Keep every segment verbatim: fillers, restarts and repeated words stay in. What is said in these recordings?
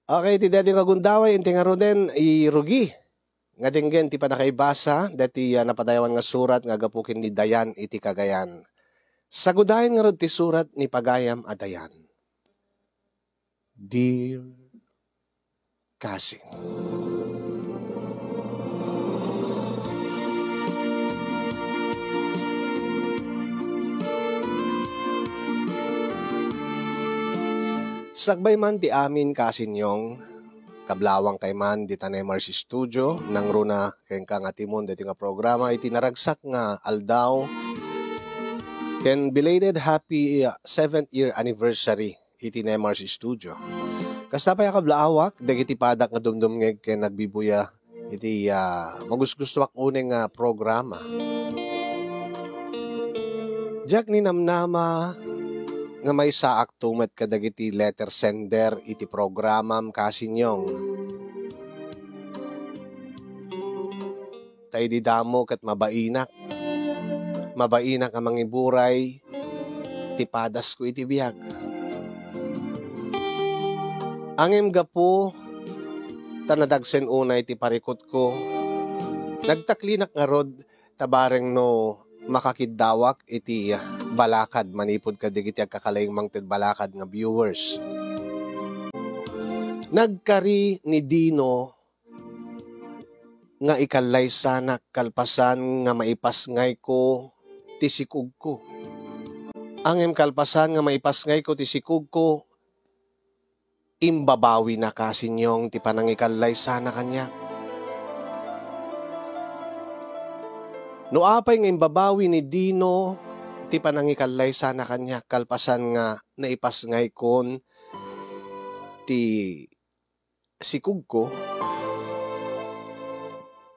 Okay, ti daytoy nga gundaway, inti ngaruden, irugi nga denggen ti pannakaibasa daytoy, ah, napadayawan nga surat nga gapu ken ni Dayan iti Cagayan. Sagudayen ngarud ti surat ni pagayam a Dayan. Dear Cousin. Sakbay man ti amin, Cousin Yong, kablawang kay man dita Nemars Studio, nangruna kenka nga timon daytoy nga programa iti naragsak nga aldaw. Ken belated happy, uh, seventh year anniversary iti Nemars Studio. Kasta pay a kablaawak, dagiti padak nga dumdumngeg ken nagbibuya iti, ah, magusgustoak unay nga programa. Diak ninamnama nga maysaakto met kadagiti letter sender iti programam, Cousin Yong. Ta idi damo ket mabainak. Mabainak a mangiburay ti padasko iti biag. Ngem gapu ta nadagsen unay ti parikutko, nagtaklinak ngarud ta bareng no makakiddawak iti balakad manipud kadagiti agkakalaing mangted balakad nga viewers. Nagkari ni Dino nga ikallaysanak kalpasan nga maipasngayko ti sikugko. Ngem kalpasan nga maipasngayko ti sikugko, imbabawina, Cousin Yong, ti panangikallaysana kaniak. No apay nga imbabawi ni Dino ti panangikallaysana kaniak kalpasan nga naipasngaykon ti sikugko,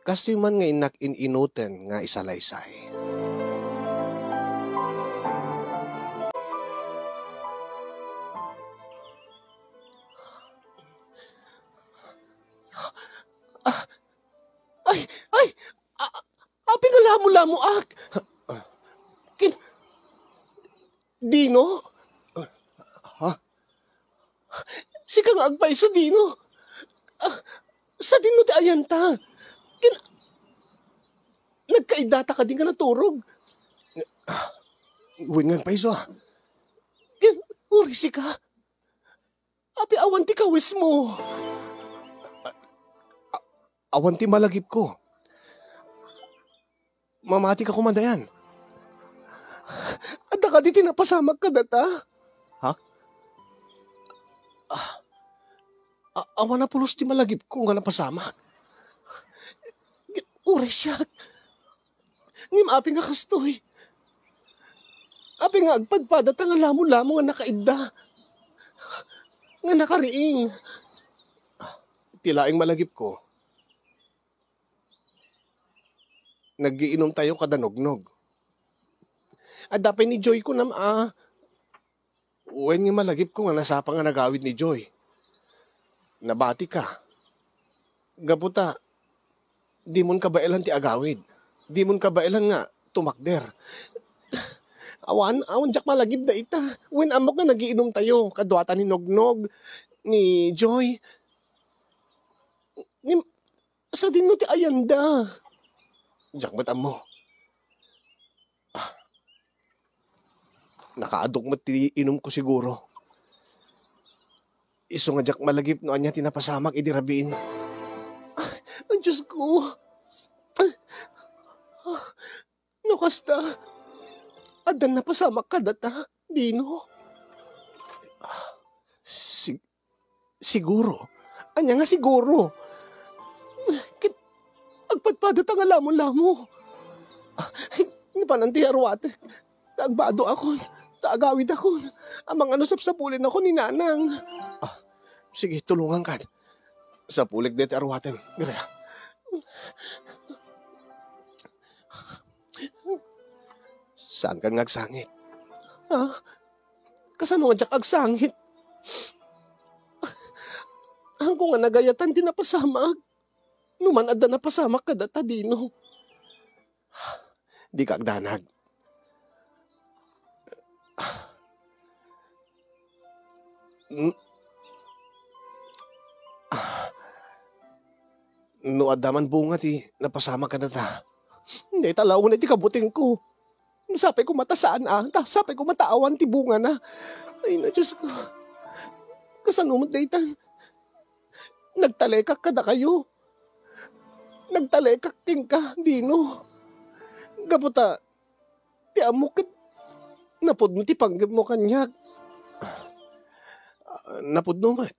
kastoy man nga innak in-inuten nga isalaysay. Ah, ay, ay, a-, apay nga lamulamoak? Kin-, Dino? Ha? Sika nga agpayso, Dino? Ah, sadino ti ayanta? Kin-, nagkaiddata kadi nga naturog? Wen nga agpayso, ah. Kin-, uri sika? Apay awan ti kawismo? A-, awan ti malagipko. Mamatika koma, Dayan. Adda kadi ti napasamak kadata? Ha? Ah, a-, awan a pulos ti malagipko nga napasamak. Uray siak. Ngem apay nga kastoy? Apay nga agpadpadata nga lamolamo nga nakaidda? Nga nakariing? Ti laeng malagipko, nagiinumtayo kada nognog. Adda pay ni Joy kunam a. Wen nga malagipko nga nasapa nga nagawid ni Joy. Nabatika. Gapu ta, dimon kabaelan ti agawid. Dimon kabaelan nga tumakder. Awan, awan diak malagip dayta. Wen ammok nga nagiinumtayo. Kaduata ni Nognog, ni Joy. Ni, sadino ti ayanda? Diak met ammo. Ah, nakaadok met ti inumko siguro. Isu nga diak malagip no ania ti napasamak idi rabiin. Ay, Diosko. No kasta, addan napasamak kadata, Dino? Sig-, Siguro? Ania nga siguro? Ket agpadpadata nga lamolamo. Ah, napanan ti aruatek. Ta agbadoakon. Ta agawidakon. Amangan no sapsapulinakon ni Nanang. Ah, sige, tulongankan. Sapulek dayta aruatem. Dira. Saankan nga agsangit? Ha? Kasano nga diak agsangit? Haanko nga nagayatan ti napasamak. Numan adda napasamak kadata, Dino. Dika agdanag. N-, No adda man bunga ti napasamak kadata, dayta laeng ti kabutengko. Sapay koma ta saan a, ta sapay koma ta awan ti bungana. Ay, na, Diyos ko. Kasano met dayta? Nagtalekak kadakayo. Nagtalekak kenka, Dino. Gapu ta, ti ammok ket napudno ti panggepmo kaniak. Ah, napudno met.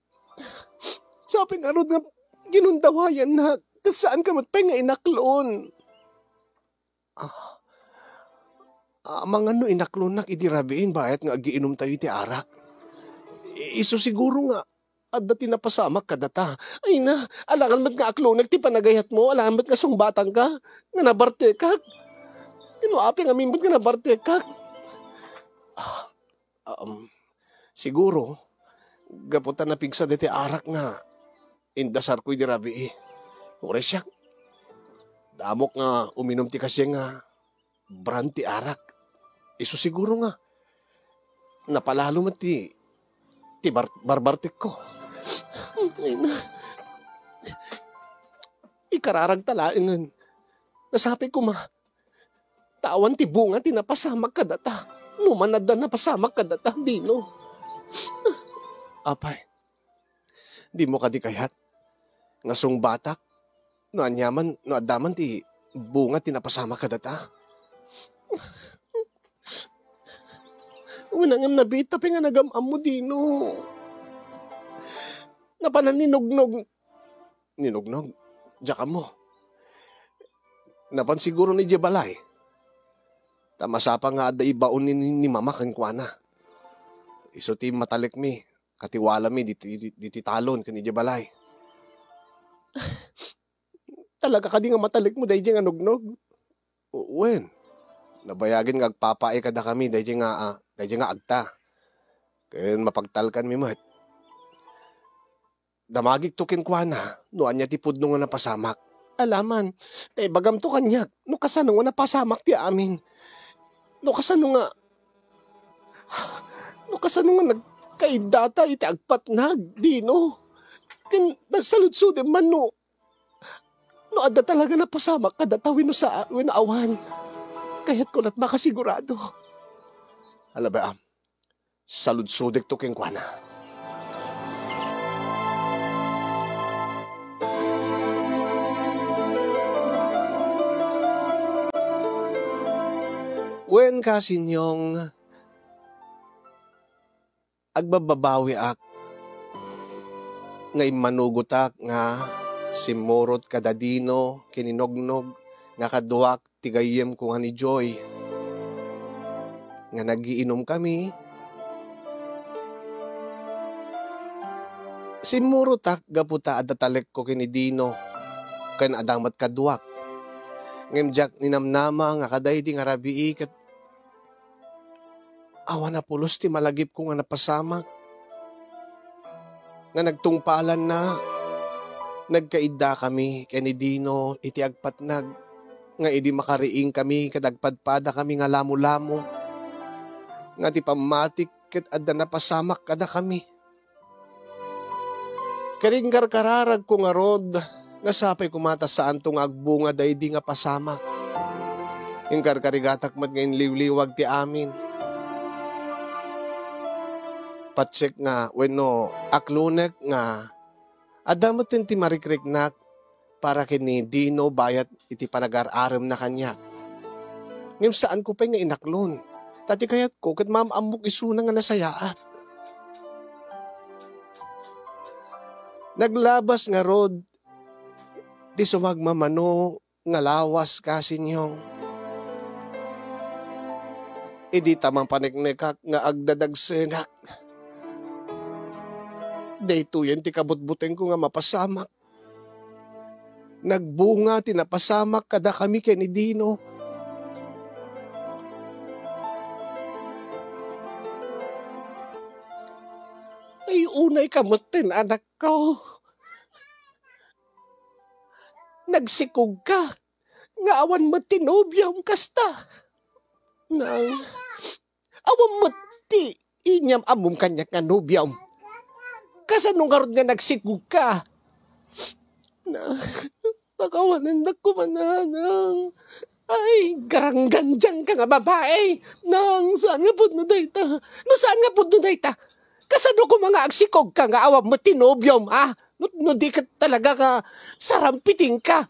Sapay ngarud nga ginundawayannak, ket saanka met pay nga inaklon. Ah, amangan no inaklonnak idi rabiin bayat nga agiinumtayo iti arak. I-, isu siguro nga adda ti napasamak kadata. Ay na, alangan met nga aklonek ti panagayatmo, alangan met nga sungbatangka, nga nabartekak. Ken no apay ngamin met nga nabartekak. Ah, um, siguro, gapu ta napigsa daytoy arak nga indasarko idi rabii. Uray siak, damok nga uminum ti kasian nga brand ti arak. Isu siguro nga napalalo met ti, ti bar-, barbartekko. Ay na. Ikararagta laengen. Nasapay koma. Ta awan ti bunga ti napasamak kadata. No man adda napasamak kadata, Dino. Apay, dimo kadi kayat nga sungbatak no aniaman, no adda man ti bunga ti napasamak kadata? Wen, ngem nabiit pay nga nagam-ammo, Dino. Napanan ni Nognog. Ni Nognog? Diak ammo. Napan siguro ni idiay balay. Ta masapa nga adda ibaon ni, ni, ni Mama kenkuana. Isu ti matalekmi, katiwalami ditoy, ditoy talon ken idiay balay. Talaga kadi nga matalekmo daydiay nga Nognog? Wen, nabayagen nga agpapaay kadakami daydiay nga, ah, daydiay nga agta. Ken mapagtalkanmi met. Damagikto kenkuana no ania ti pudno nga napasamak. Alaman, ta ibagamto kaniak no kasano nga napasamak ti amin. No kasano nga, no kasano nga nagkaiddata iti agpatnag, Dino. Ken nagsaludsodem man no, no adda talaga napasamak kadata wenno sa-, wenno awan. Kayatko lat makasigurado. Ala, bay-am. Saludsodekto kenkuana. Wen, Kasinyong, agbabbabawiak nga immanugotak nga simmurot kada Dino ken ni Nognog nga kaduak ti gayyemko nga ni Joy, nga nagiinumkami. Simmurotak gapu ta adda talekko ken ni Dino, ken adda met kaduak. Ngem diak ninamnama nga kadaydi nga rabii ket awan a pulos ti malagipko nga napasamak. Nga nagtungpalanna, nagkaiddakami ken ni Dino iti agpatnag, nga idi makariingkami ket agpadpadakami nga lamolamo, nga ti pammatik ket adda napasamak kadakami. Ket inkarkararagko ngarud nga sapay koma ta saanto nga agbunga daydi nga pasamak. Inkarkarigatak met nga inliwliwag ti amin. Patsek nga wenno aklonek nga adda metten ti marikriknak para ken ni Dino bayat iti panagar-aremna kaniak. Ngem saanko pay nga inaklon, ta ti kayatko ket maam-ammok isuna nga nasayaat. Naglabas ngarud ti sumagmamano nga lawas, Kasinyong. Idi ta mapaneknekak nga agdadagsenak, daytoyen ti kabutbutengko nga mapasamak. Nagbunga ti napasamak kadakami ken ni Dino. Ay, unayka metten, anakko. Nagsikogka nga awan met ti nobiom kasta. Nang, awan met ti inyam-ammom kaniak nga nobiom. Kasano ngarud nga nagsikogka? Na, pakawanendak koma, nanang. Ay, garanggandiangka nga babai. Nang, saan nga pudno dayta? No saan nga pudno dayta? Kasano koma nga agsikogka nga awan met ti nobiom, ha? No, no di ka talaga nga sarampitingka.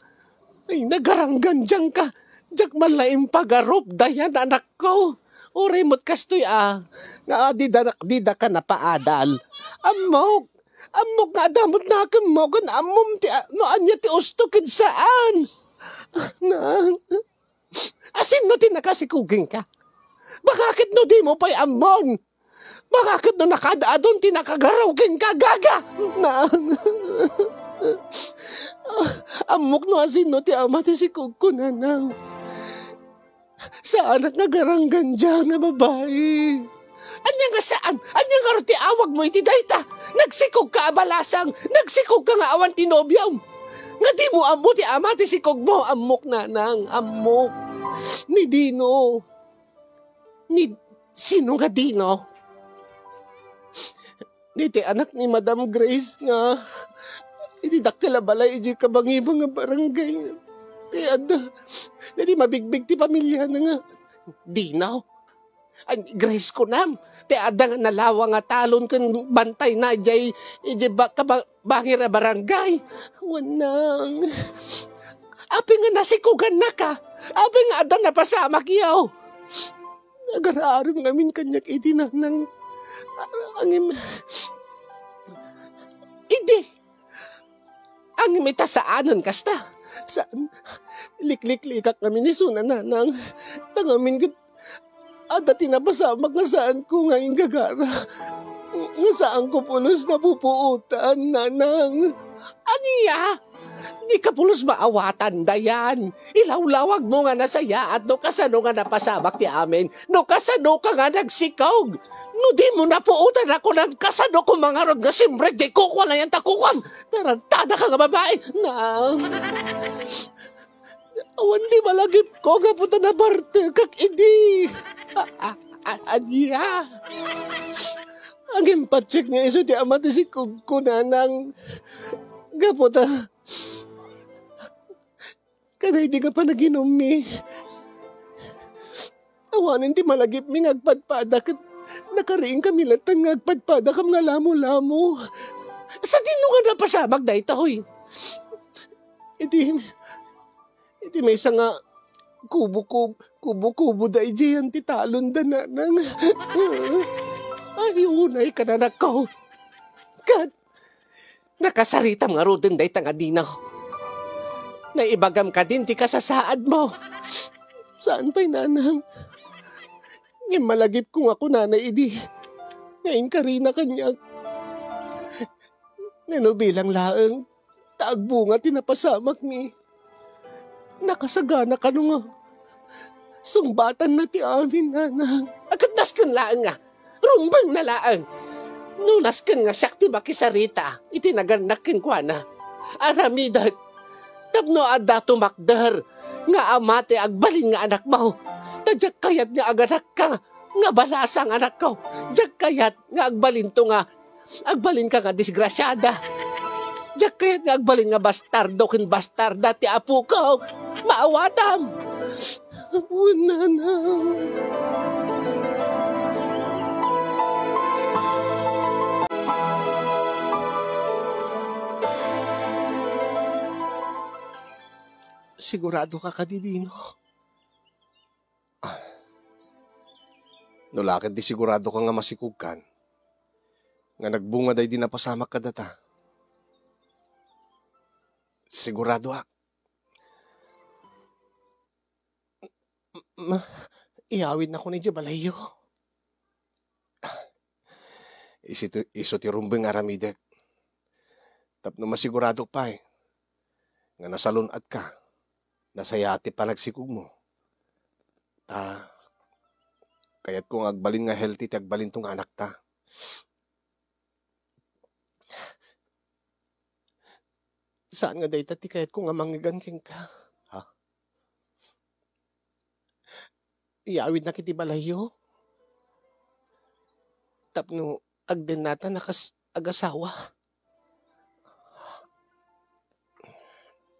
Ay, nagaranggandiangka. Diak man la impagarup, Dayan, anakko. Uray met kastoy, a, nga dida, dida ka napaadal. Ammok, ammok nga adda met nakemmo, ken ammom ti, a, no ania ti usto ken saan. Na, asinno ti nakasikog kenka? Baka ket no dimo pay ammon? Baka ket no nakaad-adon ti nakagaraw kenka, gaga? Na, ammok no asinno ti ama ti sikogko, nanang. Saanak nga garanggandia nga babai. Ania nga saan? Ania ngarud ti awagmo iti dayta? Nagsikogka a balasang, nagsikogka nga awan ti nobiom. Nga dimo ammo ti ama ti sikogmo, ammok, nanang, ammok. Ni Dino. Ni sino nga Dino? Daytoy anak ni Madam Grace nga iti dakkel a balay idiay kabangiba nga barangay. Ti adda, daytoy mabigbig ti pamiliana nga Dino. Ay, Grace kunam, ti adda nga nalawa nga talon ken bantayna idiay, idiay ba-, kaba-, bangir a barangay. Wenang. Apay nga nasikogannaka? Apay nga adda napasamakyo? Agar-arem ngamin kaniak idi, nanang. Ngem, idi, ngem ita saanen kasta. Saan, likliklikak ngamin isuna, nanang. Ta ngamin ket adda ti napasamak nga saanko nga inggagara. Nga saanko pulos napupuotan, nanang. Ania? Dika pulos maawatan, Dayan. Ilawlawagmo nga nasayaat no kasano nga napasamak ti amin, no kasanoka nga nagsikog. No dimo napuotan a kunam, kasano koma ngarud nga simrek diay kukuana yan ta kukuam? Tarantadaka nga babai. Na, awan ti malagipko gapu ta nabartekak idi. A, a, a, ania? Agimpatsekmi isu ti ama ti sikogko, nanang. Gapu ta kadaydi nga panaginummi, awanen ti malagipmi nga agpadpada ket nakariingkami latta nga agpadpadakam nga lamolamo. Sadino nga napasamak daytoy? Iti, iti maysa nga kubo-kub-, kubo-kubo daydiay ti talonda, nanang. Ay, unay ka, nanakko. Ket nakasaritam ngaruden dayta nga Dino. Naibagam kadin ti kasasaadmo. Saan pay, nanang? Ngem malagipko nga kunana idi nga inkarina kaniak. Nano bilang laeng ta agbunga ti napasamakmi. Nakasagana kano nga sungbatanna ti amin, nanang. Ket nasken laeng nga, rumbengna laeng. No nasken nga siak ti makisarita iti nagannak kenkuana, aramidek tapno adda tumakder nga ama ti agbalin nga anakmo. Ta diak kayat nga aganakka nga balasang, anakko. Diak kayat nga agbalinto nga agbalinka nga disgrasiada. Diak kayat nga agbalin nga bastardo ken bastarda ti apoko. Maawatam. Wen, nanang. Sigurado ka kadi, Dino? Ah, no la ket di sigurado ka nga masikogkan, nga nagbunga daydi napasamak kadata, siguradoak. Ma, iyawidnakon idiay balayyo. Isu ti, isu ti rumbeng nga aramidek. Tapno masigurado pay nga nasalun-atka, nasayaat ti panagsikogmo. Ta, kayatko nga agbalin nga healthy ti agbalinto nga anakta. Saan nga dayta ti kayatko nga mangngegan kenka? Ha? Iyawidnak iti balayyo tapno agdennata a kas agasawa.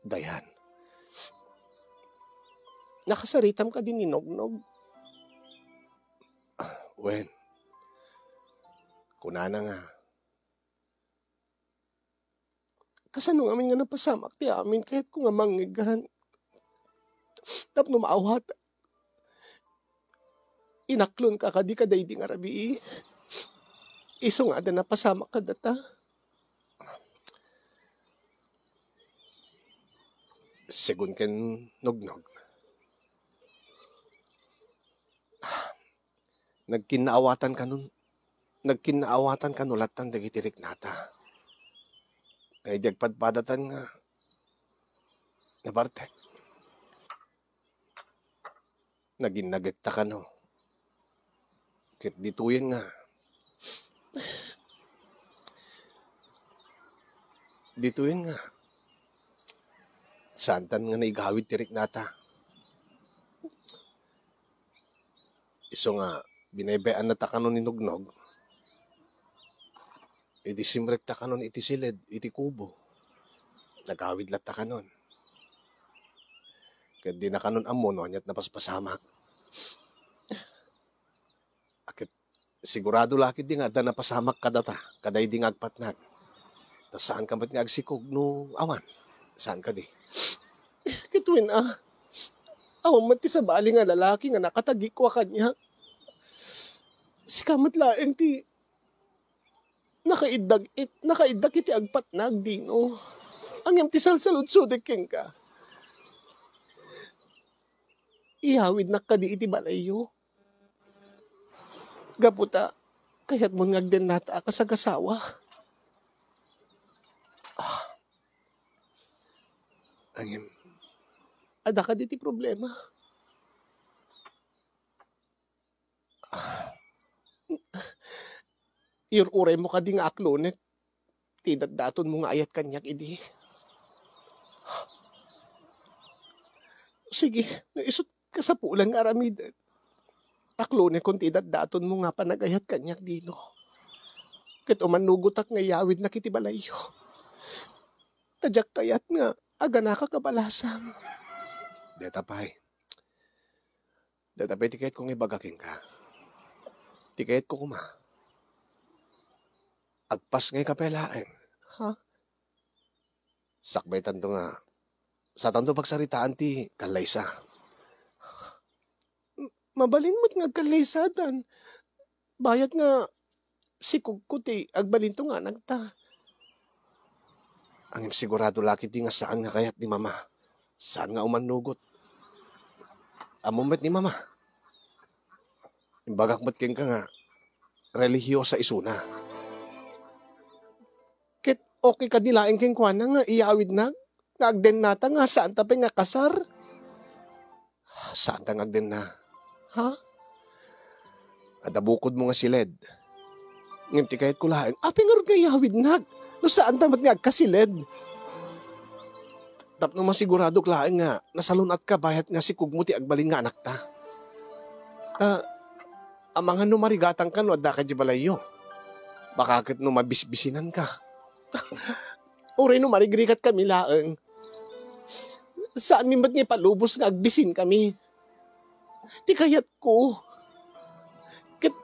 Dayan. Nakasaritam kadi ni Nognog? Wen, kunana nga, kasano ngamin nga napasamak ti amin, kayatko nga mangngeggan tapno maawat. Inaklonka kadi kadaydi nga rabii? Isu nga adda napasamak kadata. Segun ken Nognog, nagkinnaawatan kanon, nagkinnaawatan kano lattan dagiti riknata. Ay, di agpadpadatan nga nabartek. Naginnagekta kano. Ket ditoyen nga, ditoyen nga, saantan nga naigawid ti riknata. Isu nga, binaybayan nata kano ni Nognog. Idi simrekta kanon iti siled iti kubo, nagawid latta kanon. Ket dina kanon ammo no aniat napaspasamak. Ket sigurado la ketdi nga adda napasamak kadata, kadaydi nga agpatnag. Ta saanka met nga agsikog no awan. Saan kadi? Ket wen a, awan met ti sabali nga lalaki nga nakatagikua kaniak. Sika met laeng ti nakaiddak it-, nakaiddak iti agpatnag, Dino. Ngem ti salsaludsodek kenka, iyawidnak kadi iti balayyo? Gapu ta kayatmon nga agdennata a kasagasawa. Ah. Ngem, adda kadi ti problema? Iyur-uraymo kadi nga aklonek ti datdatonmo nga ayat kaniak idi? Sige, no isu't kasapulan nga aramiden, aklonekon ti datdatonmo nga panagayat kaniak, Dino. Ket umannugotak nga iyawidnak iti balayyo. Ta diak kayat nga aganaka kabalasang. Deta pay. Deta pay ti kayatko nga ibaga kenka. Ti kayatko koma, agpasngayka pay laeng. Ha? Sakbaytanto nga, saantanto pagsaritaan ti kallaysa. M-, mabalin met nga agkallaysatan. Bayat nga sikogko ti agbalinto nga anakta. Ngem sigurado la ketdi nga saan nga kayat ni Mama. Saan nga umannugot. Ammom met ni Mama. Imbagak met kenka nga relihiosa isuna. Ket okay kadi laeng kenkuana nga iyawidnak nga agdennata nga saanta pay nga kasar? Saanta nga agdenna. Ha? Adda bukodmo nga siled. Ngem ti kayatko laeng, apay ngarud nga iyawidnak no saanta met nga agkasiled? Tapno masiguradok laeng nga nasalun-atka bayat nga sikogmo ti agbalin nga anakta. Ta, amangan no marigatangka no addaka idiay balayyo. Baka ket no mabisbisinanka. Uray no marigrigatkami laeng, saanmi met nga ipalubos nga agbisinkami. Ti kayatko, ket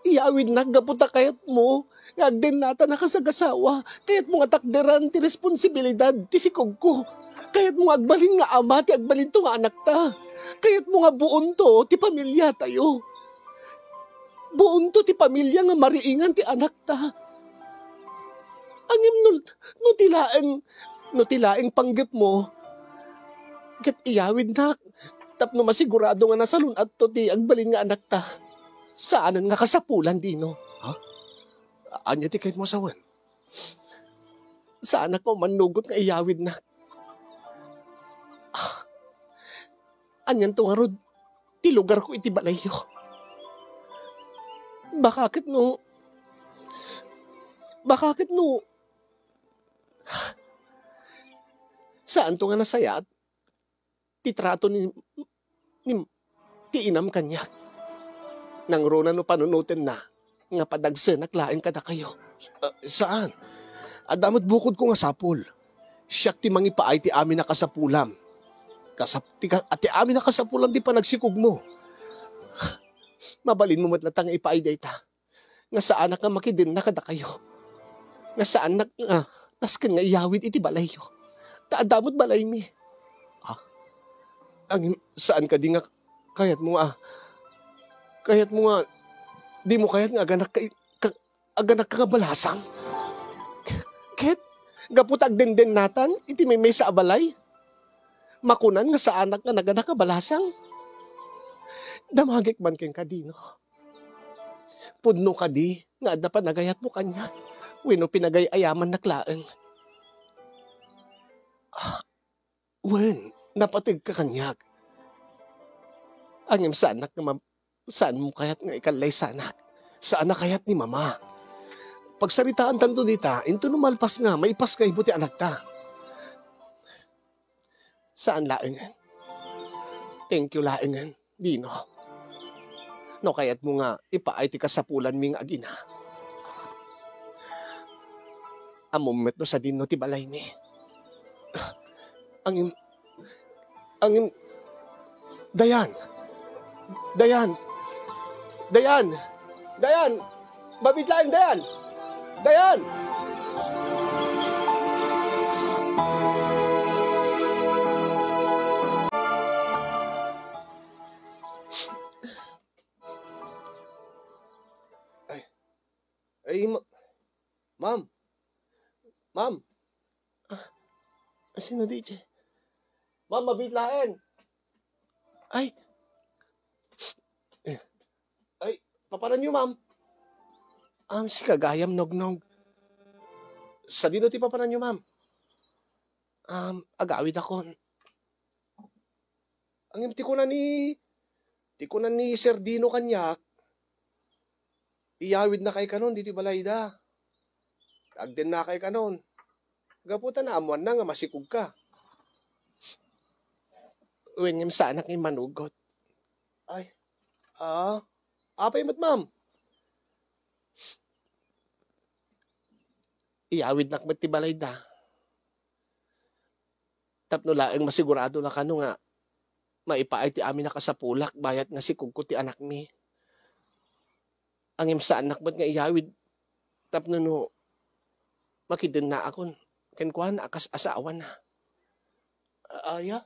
iyawidnak gapu ta kayatmo nga agdennata a kasagasawa. Kayatmo nga takderan ti responsibilidad ti sikogko. Kayatmo nga agbalin nga ama ti agbalinto nga anakta. Kayatmo nga buonto ti pamiliatayo. Buonto ti pamilia nga mariingan ti anakta. Ngem no, no ti laeng, no ti laeng panggepmo, ket iyawidnak tapno masigurado nga nasalun-atto ti agbalin nga anakta. Saanen nga kasapulan, Dino. Ha? Ania ti kayatmo a sawen? Saanak nga umannugot nga iyawidnak. Ah, anianto ngarud ti lugarko iti balayyo? Baka ket no, baka ket no, saanto nga nasayaat ti trato ni, ni, ti inam kaniak. Nangruna no panunotenna nga padagsenak laeng kadakayo. Ah, saan? Adda met bukodko nga sapul. Siak ti mangipaay ti amin a kasapulam. Kasap-, ti ka-, ti amin a kasapulam ti panagsikogmo. Mabalinmo met latta nga ipaay dayta. Nga saanak nga makidenna kadakayo. Nga saanak nga nasken nga iyawid iti balayyo. Ta adda met balaymi. Ah, angin, saan kadi nga kayatmo nga, kayatmo nga, dimo kayat nga aganak ka, ka, aganak ka nga balasang? Ket, gapu ta agdendennatan iti maymaysa a balay, makunan nga saanak nga naganak a balasang? Damagek man kenka, Dino. Pudno kadi nga adda panagayatmo kaniak wenno pinagay-ayamannak laeng? Ah, wen, napategka kaniak. Ngem saanak nga ma-, saanmo kayat nga ikallaysanak? Saanak kayat ni Mama? Pagsaritaantanto dita, intono malpas nga, maipasngaymo ti anakta. Saan laengen. Thank you laengen, Dino. No kayatmo nga ipaay ti kasapulanmi nga agina. Ammom met no sadinno ti balaymi. Angin, angin, Dayan! Dayan! Dayan! Dayan! Mabit laeng, Dayan! Dayan! Ay. Ay, ma-, ma'am. Ma'am. Ah, sino di, Che? Ma'am, mabit laeng. Ay. Ay, papananyo, ma'am? Um, sika gayam, Nognog. Sadino ti papananyo, ma'am? Um, agawidakon. Ngem ti kuna ni, ti kuna ni Sir Dino kaniak, iyawidnakay kanon ditoy balayda. Agdennakay kanon. Gapu ta naammoanna nga masikogka. Wen, ngem saanak nga immanugot. Ay, ah, apay met, ma'am? Iyawidnak met ti balayda. Tapno laeng masiguradona kano nga maipaay ti amin a kasapulak bayat nga sikogko ti anakmi. Ngem saanak met nga iyawid tapno no makidennaakon kenkuana a kas asawana. A-, aya?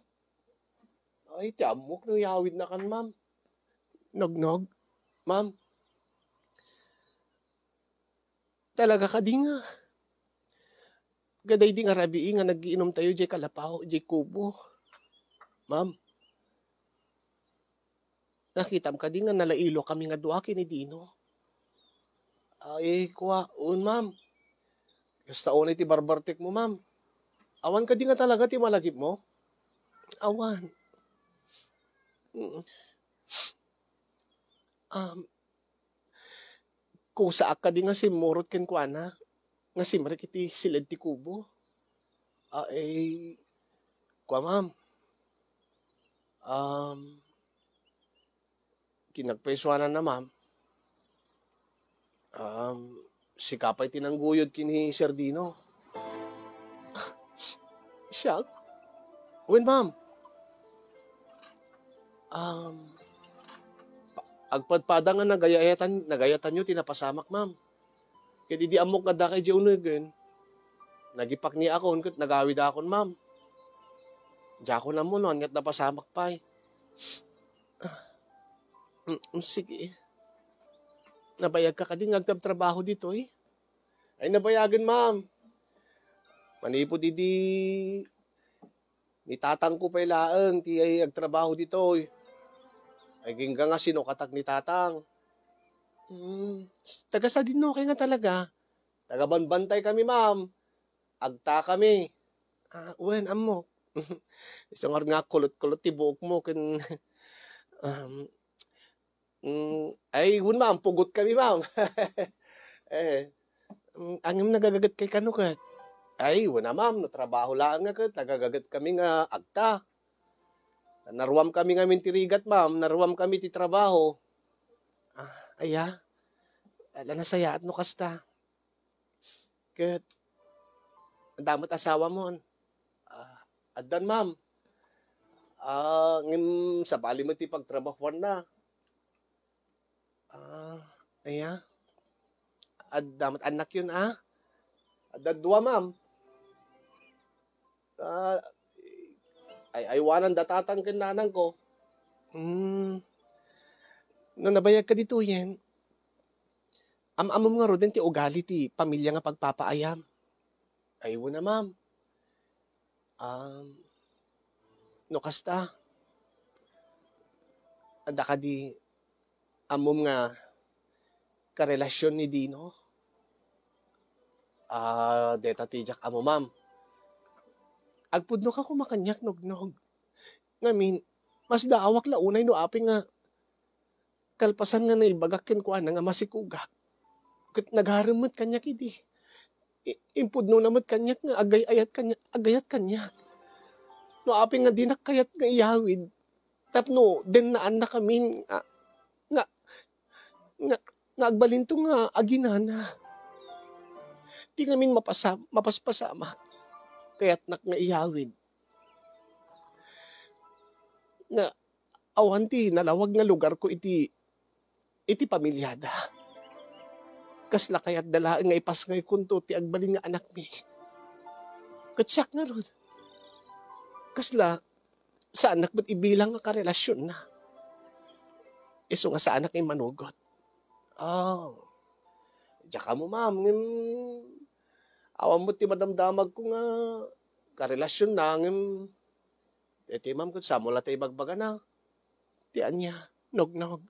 Ay, ti ammok no iyawidnakan, ma'am. Nognog, ma'am. Talaga kadi nga, kadaydi nga rabii nga nagiinumtayo diay kalapaw, diay kubo? Ma'am, nakitam kadi nga nalailokami nga dua ken ni Dino? Ay, kua, un, ma'am. Kasta unay ti barbartekmo, ma'am. Awan kadi nga talaga ti malagipmo? Awan. Mm. Um, Kusaak kadi nga simmurot kenkuana nga simrek iti siled ti kubo. Ah, eh, kua, ma'am. Um, kinagpaysuananna, ma'am. Um, sika pay ti nangguyod ken ni Sir Dino. Siak? Wen, ma'am. Um, agpadpada nga nagayayatan-, nagayatanyo ti napasamak, ma'am. Ket idi ammok nga adda kay diay unegen, nagipakniakon ket nagawidakon, ma'am. Diakon ammo no ania't napasamak pay. Ah, mm, sige. Nabayagka kadi nga agtrabtrabaho ditoy? Ay, nabayagen, ma'am. Manipud idi ni tatangko pay laeng ti agtrabaho ditoy. Agingga nga sinukatak ni tatang. Hmm, s-, taga sadinno kay nga talaga? Taga Banbantay kami, ma'am. Agta kami. Ah, wen, ammok. Isu ngarud nga kulot-kulot ti buokmo ken, um, mm, ay, wen, ma'am, pugot kami, ma'am. Eh, mm, ngem nagagaget kay kano ket? Ay, wen a, ma'am, no trabaho laeng nga ket nagagaget kami nga agta. Naruam kami ngamin ti rigat, ma'am, naruam kami ti trabaho. Ah, aya? Ala, nasayaat no kasta. Ket, adda met asawamon. Addan, ma'am. Ah, ngem sabali met ti pagtrabahuanna. Ah, aya? Adda met annakyon, a? Adda dua, ma'am. Ah, ay-aywananda tatang ken nanangko. Hmm. No nabayagka ditoyen, am-ammom ngaruden ti ugali ti pamilia nga pagpapaayam? Ay, wen a, ma'am. Um, no kasta, adda kadi ammom nga karelasion ni Dino? Ah, deta ti diak ammo, ma'am. Agpudnoka koma kaniak, Nognog. Ngamin, masdaawak la unay no apay nga kalpasan nga naibagak kenkuana nga masikogak, ket nagarem met kaniak idi. I-, impudnona met kaniak nga agay-ayat kaniak, agayat kaniak. No apay nga dinak kayat nga iyawid, tapno dennaannakamin nga, nga, nga, nga agbalinto nga aginana. Ti ngamin mapasa-, mapaspasamak, kayatnak nga iyawid. Nga awan ti nalawag nga lugarko iti, iti pamiliada. Kasla kayatda laeng nga ipasngaykonto ti agbalin nga anakmi. Ket siak ngarud, kasla, saannak met ibilang nga karelasionna. Isu nga saanak nga immanugot. Ah, diak ammo, ma'am, ngem awan met ti madamdamagko nga karelasionna, ngem iti, ma'am, ket saan mo la ta ibagbagana. Ti ania, Nognog?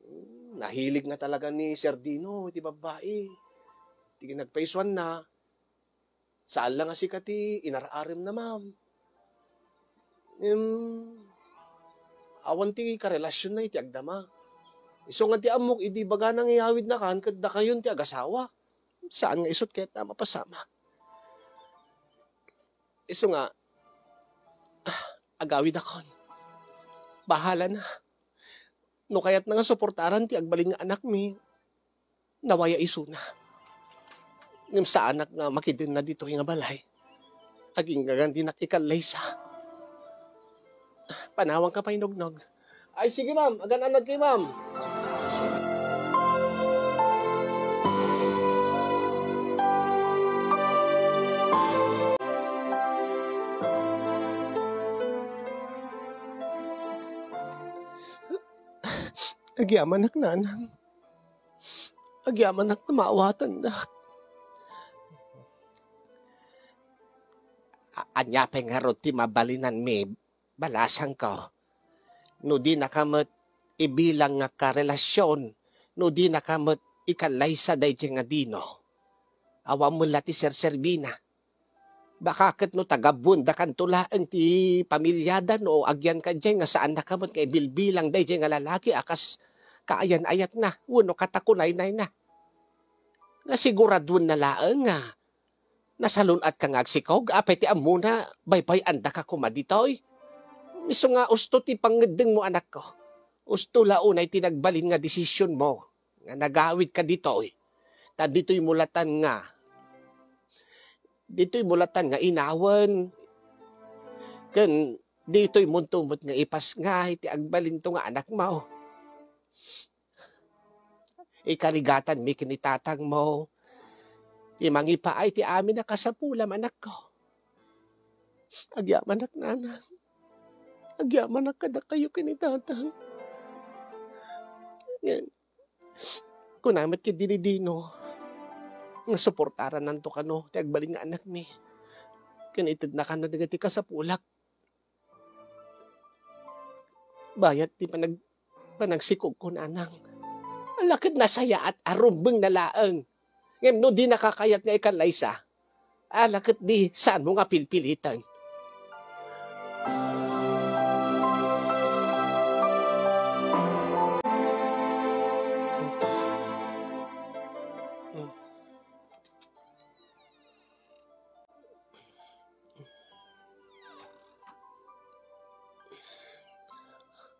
Hmm, nahilig nga talaga ni Sir Dino iti babbai. Ti kinagpaisuanna, saan la nga sika ti inar-aremna, ma'am. Em, awan ti karelasionna iti agdama. Isu nga ti ammok idi ibagana nga iyawidnakan ket dakayon ti agasawa. Saan nga isut ket a mapasamak. Isu nga, ah, agawidakon. Bahala na. No kayatna nga suportaran ti agbalin nga anakmi, nawaya isuna. Ngem saanak nga makidenna ditoy nga balay. Agingga nga dinak ikallaysa. Panawanka pay, Nognog. Ay, sige, ma'am. Agan-anad kayo, ma'am. Agyamanak, nanang. Agyamanak ta maawatandak. A-, ania pay ngarud ti mabalinanmi, balasangko? No dinaka met ibilang nga karelasion, no dinaka met ikallaysa daydiay nga Dino, awan met la ti serserbina. Baka ket no tagabuendakanto laeng ti pamiliada no agyanka idiay nga saannaka met nga ibilbilang daydiay nga lalaki a kas kaayan-ayatna wenno katakunaynayna. Nga siguraduenna laeng nga nasalun-atka nga agsikog, apay ti ammona, baybay-andaka koma ditoy. Isu nga usto ti pangngeddengmo, anakko. Usto la unay ti nagbalin nga desisionmo nga nagawidka ditoy. Ta ditoymo latan nga, ditoymo latan nga inawen, ken ditoymonto met nga ipasngay ti agbalinto nga anakmo. Ikarigatanmi ken ni tatangmo ti mangipaay ti amin a kasapulam, anakko. Agyamanak, nanang. Agyamanak kadakayo ken ni tatang. Ngem, kuna met ket ni Dino nga suportarannanto kano ti agbalin nga anakmi. Ken itedna kano dagiti kasapulak. Bayat ti panag-, panagsikogko, nanang. Ala ket nasayaat a rumbeng na laeng. Ngem no dinaka kayat nga ikallaysa, ala ket di saanmo nga pilpiliten.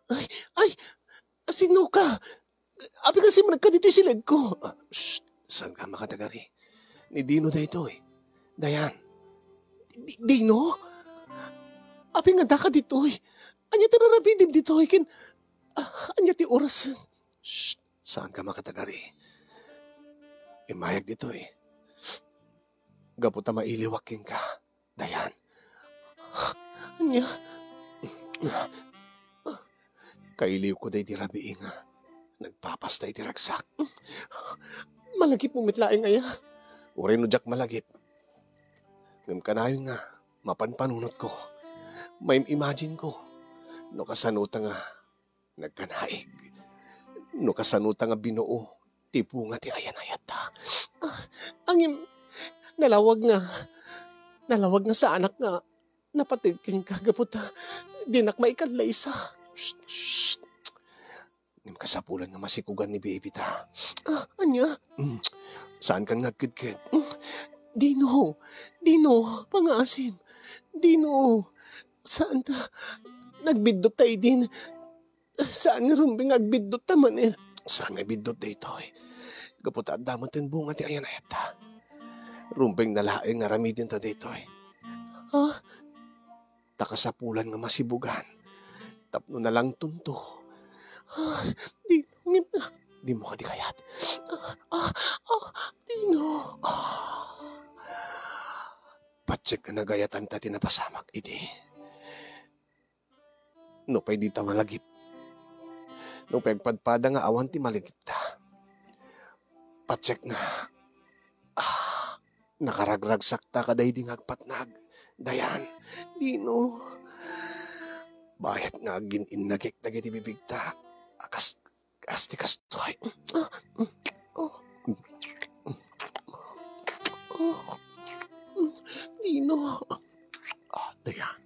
Ay, ay! Sinoka? Apay nga simrek ka ditoy silegko? Ah, shh! Saan ka makatagari? Ni Dino daytoy. Dayan, Di-, Dino? Apay nga addaka ditoy? Ania ti rarabiim ditoy? Ken, ah, ania ti oras? Shh! Saanka makatagari. Immayag ditoy. Gapu ta mailiwak kenka, Dayan. Ania? Kailiwko daydi rabii nga nagpapasta iti ragsak. Malagipmo met laeng aya? Uray no diak malagip. Ngem kanayon nga mapanpanunotko, maim-imagine ko no kasano ta nga nagkanaig, no kasano ta nga binuo ti bunga ti ayan-ayatta. Ah, ngem, nalawag nga, nalawag nga saanak nga napateg kenka gapu ta dinak maikallaysa. Shh, shh. Ngem kasapulan nga masikugan ni baby ta. Ah, ania? Mm. Saankan nga agkedked? Mm. Dino, Dino, pangaasim. Dino, saan ta? Nagbiddut ta idin. Saan nga rumbeng nga agbiddut ta manen? Saan nga biddut daytoy? Gapu ta adda met ti bunga ti ayan-ayatta. Rumbeng na laeng nga aramiden ta daytoy. Ha? Ta kasapulan nga masibugan tapno nalangtonto. Ah, Dino, ngem, ah, dimo kadi kayat? Ah, ah, ah, Dino. Ah. Patiek nga nagayatan ta ti napasamak idi. Nupay dita malagip. Nupay agpadpada nga awan ti malagipta. Patiek nga, ah, nakaragragsakta kadaydi nga agpatnag. Dayan, Dino. Bayat nga agin-innagik dagiti bibigta. Akas, kas ti kastoy. Ah, oh. Dino. Ah, dayan.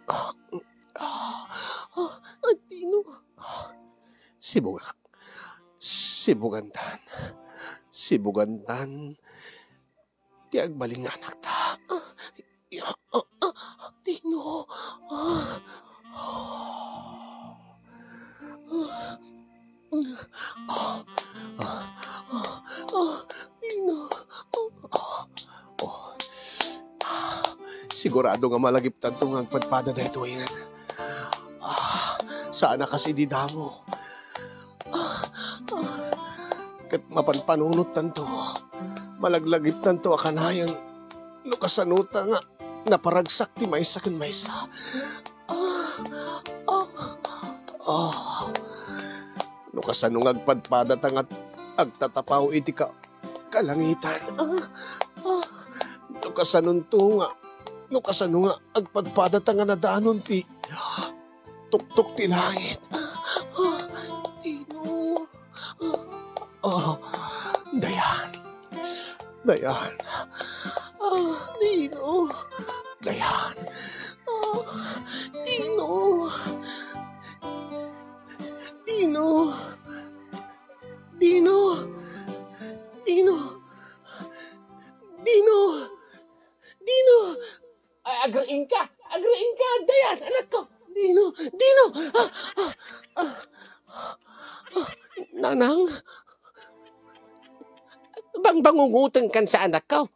Ah, ah, ah, ah, Dino. Sibugan. Sibugantan. Sibugantan. Ti agbalin nga anakta. Ah, ah, ah, Dino. Ah. Ah, ah, ah, Dino. Ah, oh. Ah, sigurado nga malagiptanto nga agpadpada daytoyen. Ah, saan a kas idi damo. Ah, ah. Ket mapanpanunottanto. Malaglagiptanto a kanayon no kasano ta nga naparagsak ti maysa ken maysa. Ah, ah, ah. No kasano nga agpadpadata nga agtatapaw iti ka-, kalangitan. Ah, ah. No kasanonto nga, no kasano nga agpadpadata nga nadanon ti tuktok ti langit. Ah, Dino. Ah, Dayan. Dayan. Ah, Dino. Dayan. Ah, Dino. Dino. Dino. Dino. Dino. Dino. Ay, agriingka! Agriingka! Dayan, anakko! Dino! Dino! Ah, ah, ah, ah, Nanang? Bangbangungotengkan sa anakko.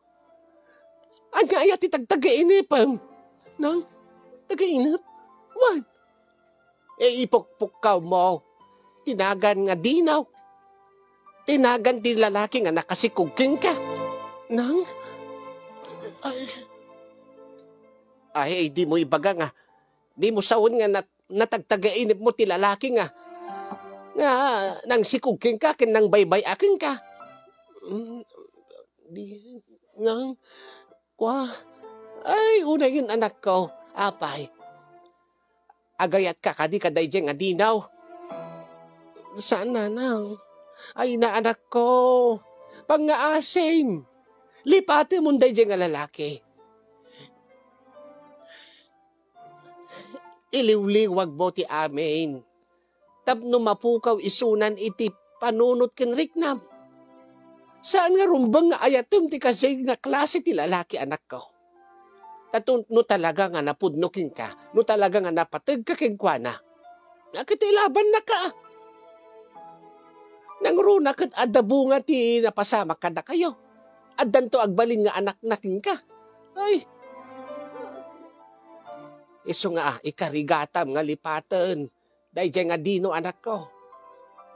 Ania aya ti tagtagainipem? Nang? Tagainip? Wen. E, ipukpukkawmo. Ti nagan nga Dino. Ti nagan ti lalaki nga nakasikog kenka. Nang? Ay. Ay, dimo ibaga nga dimo sawen nga nat-, natagtagainipmo ti lalaki nga, nga nangsikog kenka ken nangbaybay-a kenka. Mm, di, nang, kua, ay, unayen, anakko, apay. Agayatka kadi kadaydiay nga Dino? Saan, nanang. Ay, naanakko. Pangngaasim. Lipatemon daydiay nga lalaki. Iliwliwagmo ti amin. Tapno mapukaw isunan iti panunot ken riknam. Saan nga rumbeng nga ayatem ti kasdiay nga klase ti lalaki, anakko. Ta no talaga nga napudno kenka, no talaga nga napategka kenkuana, ket ilabannaka. Nangruna ket adda bunga ti napasamak kadakayo. Addanto agbalin nga anakna kenka. Ay. Isu nga, ah, ikarigatam nga lipaten. Daydiay nga Dino, anakko.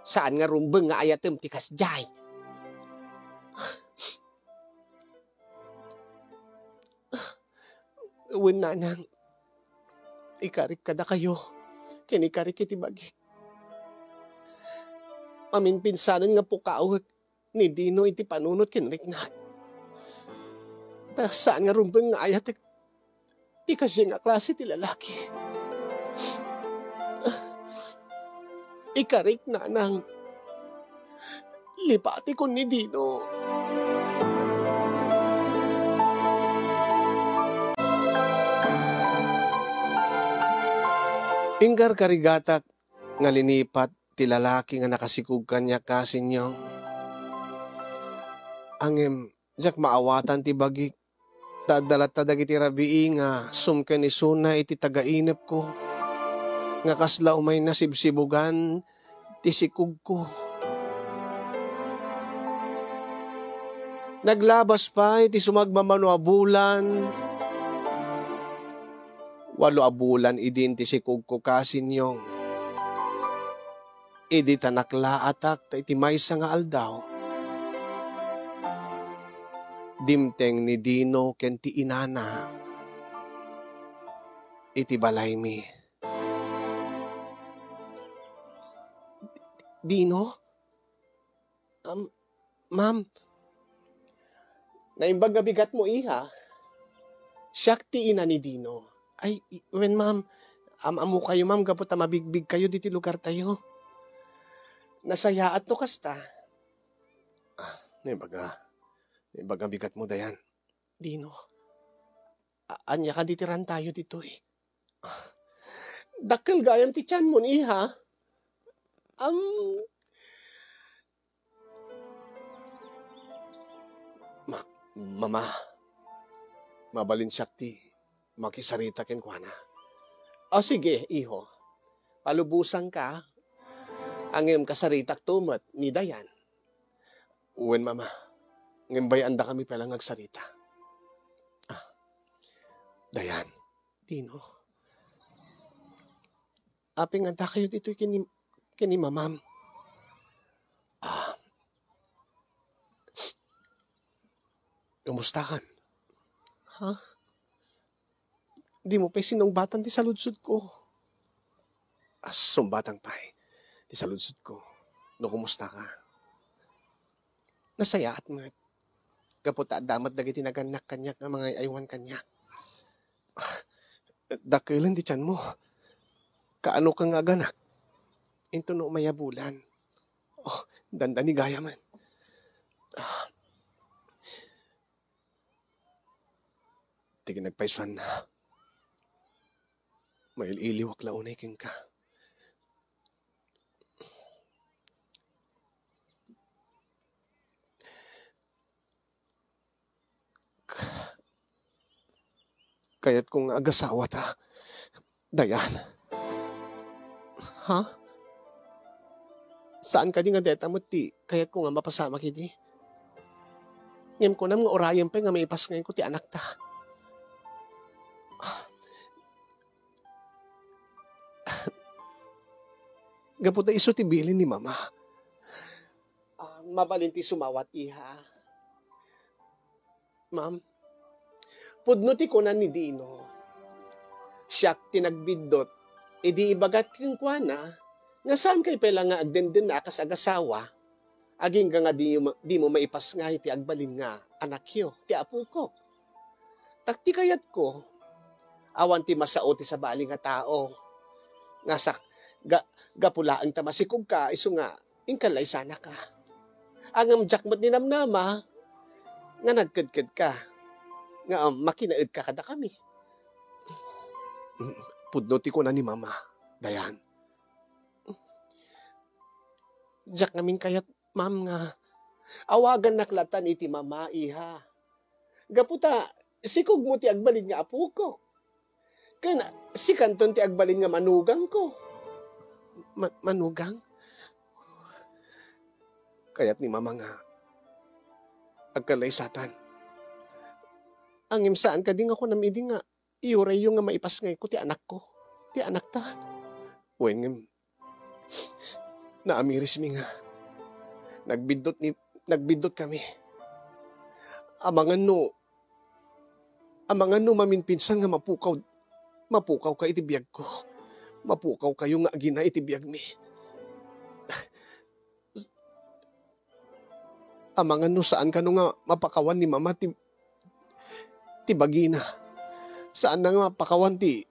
Saan nga rumbeng nga ayatem ti kasdiay. Wen, nanang, ikarik kadakayo, ken ikarik iti bagik. Maminpinsanen nga pukawek ni Dino iti panunot ken riknak. Ta saan nga rumbeng nga ayatek ti kasdiay nga klase ti lalaki. Ikarik, nanang, lipatikon ni Dino. Inkarkarigatak nga linipat ti lalaki nga nakasikog kaniak, Kasinyong. Ngem diak maawatan ti bagik, ta adda latta dagiti rabii nga sumken isuna iti tagainepko, nga kasla umay nasibsibugan ti sikogko. Naglabas pay ti sumagmamano a bulan. Walo a bulan idin ti sikogko, Kasinyong. Idi ta naklaatak ta iti maysa nga aldaw, dimteng ni Dino ken ti inana iti balaymi. Dino? Am, ma'am, naimbag nga bigatmo, iha. Siak ti ina ni Dino. Ay, i-, wen, ma'am, am-ammokayo, ma'am, gapu ta mabigbigkayo ditoy lugartayo. Nasayaat no kasta. Ah, naimbag nga, naimbag nga bigatmo, Dayan. Dino, a-, ania kadi ti rantayo ditoy? Ah, dakkel gayam ti tianmo, iha. Am, Ma-, Mama, mabalin siak ti makisarita kenkuana. O, sige, iho. Palubosanka, ngem kasaritakto met ni Dayan. Wen, Mama, ngem bay-andakami pay la nga agsarita. Ah, Dayan. Dino, apay nga addakayo ditoy ken ni, ken ni Mamam? Ah, kumustakan? Ha? Dimo pay sinungbatan ti saludsodko. Ah, sumbatan pay ti saludsodko no kumustaka. Nasayaat met. Gapu ta adda met dagiti nagannak kaniak nga mangay-aywan kaniak. Ah, dakkelen ti tianmo. Kaano ka nga aganak? Inton no umay a bulan. Oh, dandani gayam. Ah. Ti kinagpaysuanna, mail-iliwak la unay kenka. Kayatko nga agasawata, Dayan. Ha? Saan kadi nga dayta met ti kayatko nga mapasamak idi? Ngem kunam nga urayen pay nga maipasngayko ti anakta. Gapu ta isu ti bilin ni Mama. Ah, mabalin ti sumawat, iha. Ma'am, pudno ti kuna ni Dino. Siak ti nagbiddut idi ibagat kenkuana nga saankay pay la nga agdendena a kas agasawa, agingga nga di, dimo maipasngay ti agbalin nga anakyo, ti apokok. Tak ti kayatko, awan ti masao ti sabali nga tao. Nga sak-, ga-, gapu laeng ta masikogka, isu nga inkallaysanaka. Ngem diak met ninamnama nga nagkedkedka, nga, um, makinaedka kadakami. Pudno ti kuna ni Mama, Dayan. Diak ngamin kayat, ma'am, nga awagannak latta iti Mama, iha. Gapu ta sikogmo ti agbalin nga apokok. Ken sikanton ti agbalin nga manugangko. Ma-, manugang? Kayat ni Mama nga agkallaysatan. Ngem saan kadi nga kunam idi nga iyurayyo nga maipasngayko ti anakko, ti anakta. Wen, ngem naamirismi nga nagbiddut ni, nagbiddut kami. Amangan no, amangan no maminpinsan nga mapukaw, mapukawka iti biagko. Mapukawkayo nga agina iti biagmi. Amangan no saan kano nga mapakawan ni Mama ti, ti bagina. Saanna nga mapakawan ti,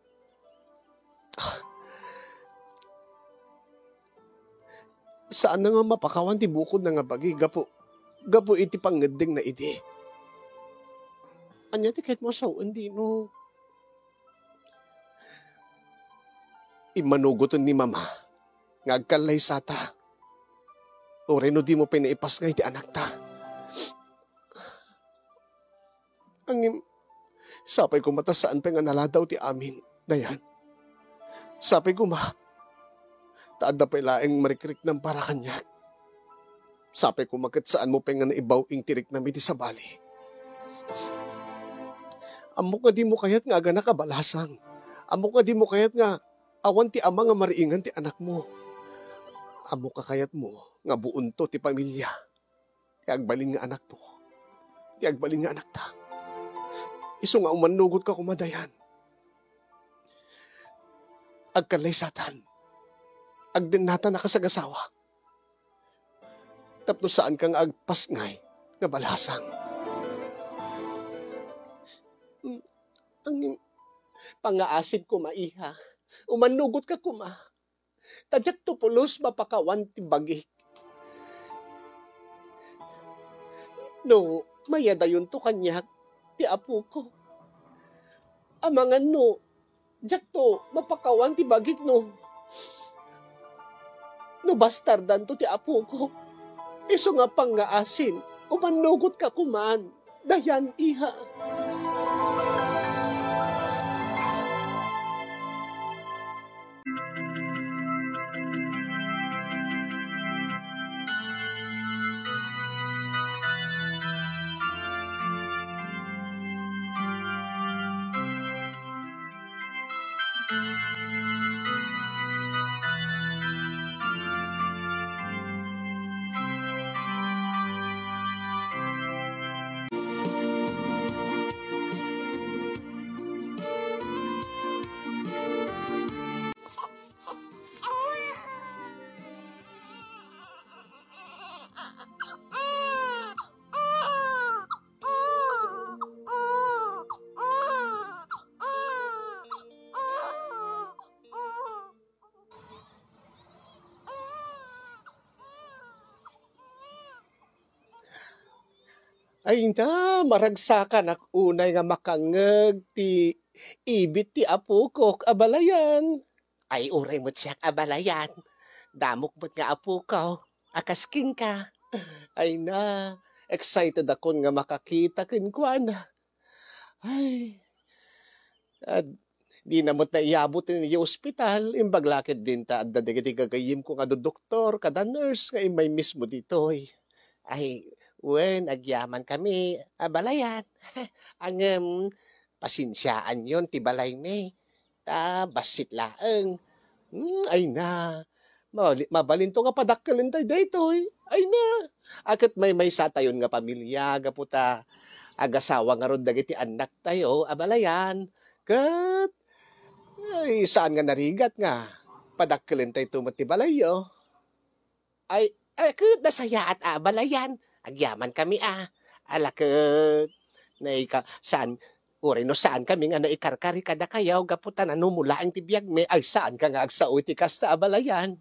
saanna nga mapakawan ti bukodna nga bagi gapu, gapu iti pangngeddengna idi. Ania ti kayatmo a sawen, Dino? Immanugoten ni Mama nga agkallaysata. Uray no dimo pay naipasngay ti anakta. Ngem, sapay koma ta saan pay nga naladaw ti amin, Dayan. Sapay koma ta adda pay laeng marikriknam para kaniak. Sapay koma ket saanmo pay nga naibaw-ing ti riknam iti sabali. Ammok nga dimo kayat nga aganak a balasang. Ammok nga dimo kayat nga awan ti ama nga mariingan ti anakmo. Ammok a kayatmo nga buonto ti pamilia. Ti agbalin nga anakto. Ti agbalin nga anakta. Isu nga umannugotka koma, Dayan. Agkallaysatan. Agdennatan a kasagasawa. Tapno saanka nga agpasngay nga balasang. Mm, ang pangngaasim koma, iha. Umannugotka koma. Ta diakto pulos mapakawan ti bagik. No mayadayonto kaniak ti apoko. Amangan no diakto mapakawan ti bagik no, no bastardanto ti apoko. Isu nga pangngaasim, umannugotka koman. Dayan, iha. Ay, inta, maragsakanak unay nga makangngeg ti ibit ti apokok a balayan. Ay, uray met siak a balayan. Damok met nga apoko a kas kenka. Ay na, excited akon nga makakita kenkuana. Ay, ad-, dina met naiyabut iti ospital, imbag la ket dinta adda dagiti gagayyemko nga doktor kada nurse nga immay mismo ditoy. Ay, wen, agyamankami a balayan. Ngem, pasensiaanyon ti balaymi. Ta bassit laeng. Hmm, ay na. Mali-, mabalinto nga padakkelentay daytoy. Ay na. A ket maymaysatayon nga pamilia gapu ta agasawa ngarud dagiti annaktayo a balayan. Ket, ay, saan nga narigat nga padakkelentayto met ti balayyo. Ay, ay, ket nasayaat a abalayan. Agyamankami a. Ala ket, naika-, saan, uray no saankami nga naikarkari kadakayo gapu ta nanumulaeng ti biagmi, ay saanka nga agsao iti kasta a balayan.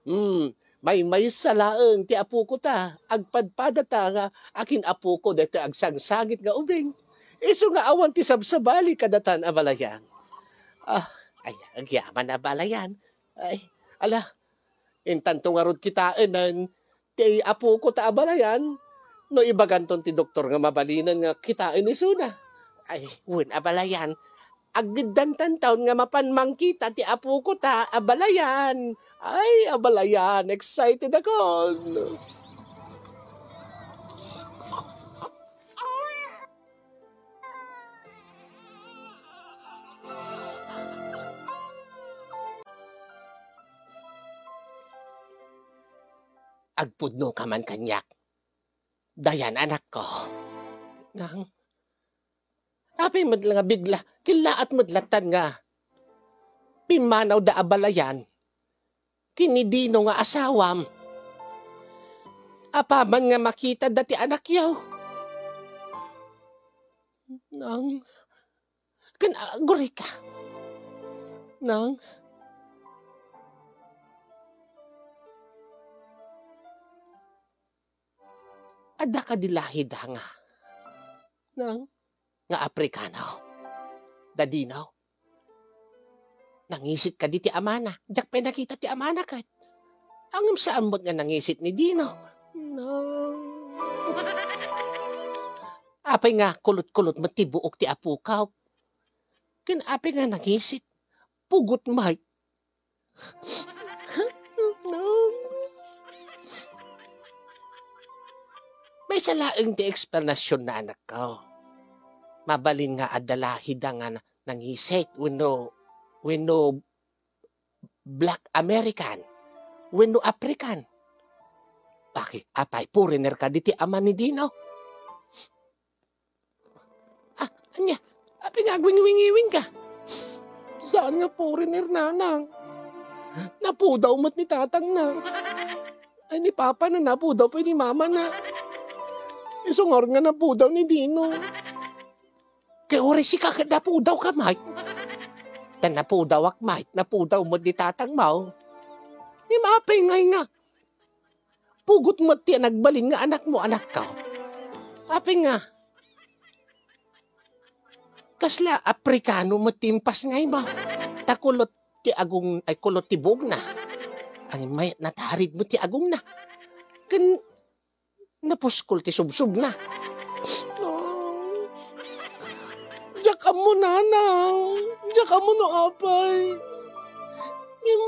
Hmm, maymaysa laeng ti apoko ta, agpadpadata nga akin-apoko daytoy agsangsangit nga ubing. Isu nga awan ti sabsabali kadatan a balayan. Ah, ay, agyaman a balayan. Ay, ala, intanto ngarud kitaen ti apoko ta abalayan, no ibaganton ti doktor nga mabalinen nga kitaen isuna. Ay, wen abalayan, aggiddantanton nga mapan mangkita ti apoko ta abalayan. Ay, abalayan, excited akon. Agpudnoka man kaniak. Dayan, anakko. Nang, apay met la nga bigla, kellaat met lattan nga pimmanawda a balayan ken ni Dino nga asawam. Apaman nga makitadda ti anakyo. Nang, ken, ah, agurayka. Nang, adda kadi lahida nga, nang, nga Aprikano? Da Dino? Nangisit kadi ti amana? Diak pay nakita ti amana ket. Ngem saan met nga nangisit ni Dino. Nang, apay nga kulot-kulot met ti buok ti apokaw? Ken apay nga nangisit? Pugot met. Maysa laeng ti eksplanasionna, anakko. Mabalin nga adda lahida nga na-, nangisit wenno, wenno Black American wenno African. Bakit? Apay, foreigner kadi ti ama ni Dino? Ah, ania? Apay nga agwingwingiwingka? Saan nga foreigner, nanang. Napudaw met ni tatangna. Ay, ni papana napudaw pay ni mamana. Isu ngarud nga napudaw ni Dino. Kay uray sika ket napudawka met. Ta napudawak met, napudaw met ni tatangmo. Ni apay ngay nga pugot met ti nagbalin nga anakmo, anakko? Apay nga kasla Aprikano met ti impasngaymo? Ta kulot ti agung-, ay, kulot ti buokna. Ay, may natarid met ti agungna. Ken napuskol ti subsobna. Diak ammo, nanang. Diak ammo no apay. Ngem,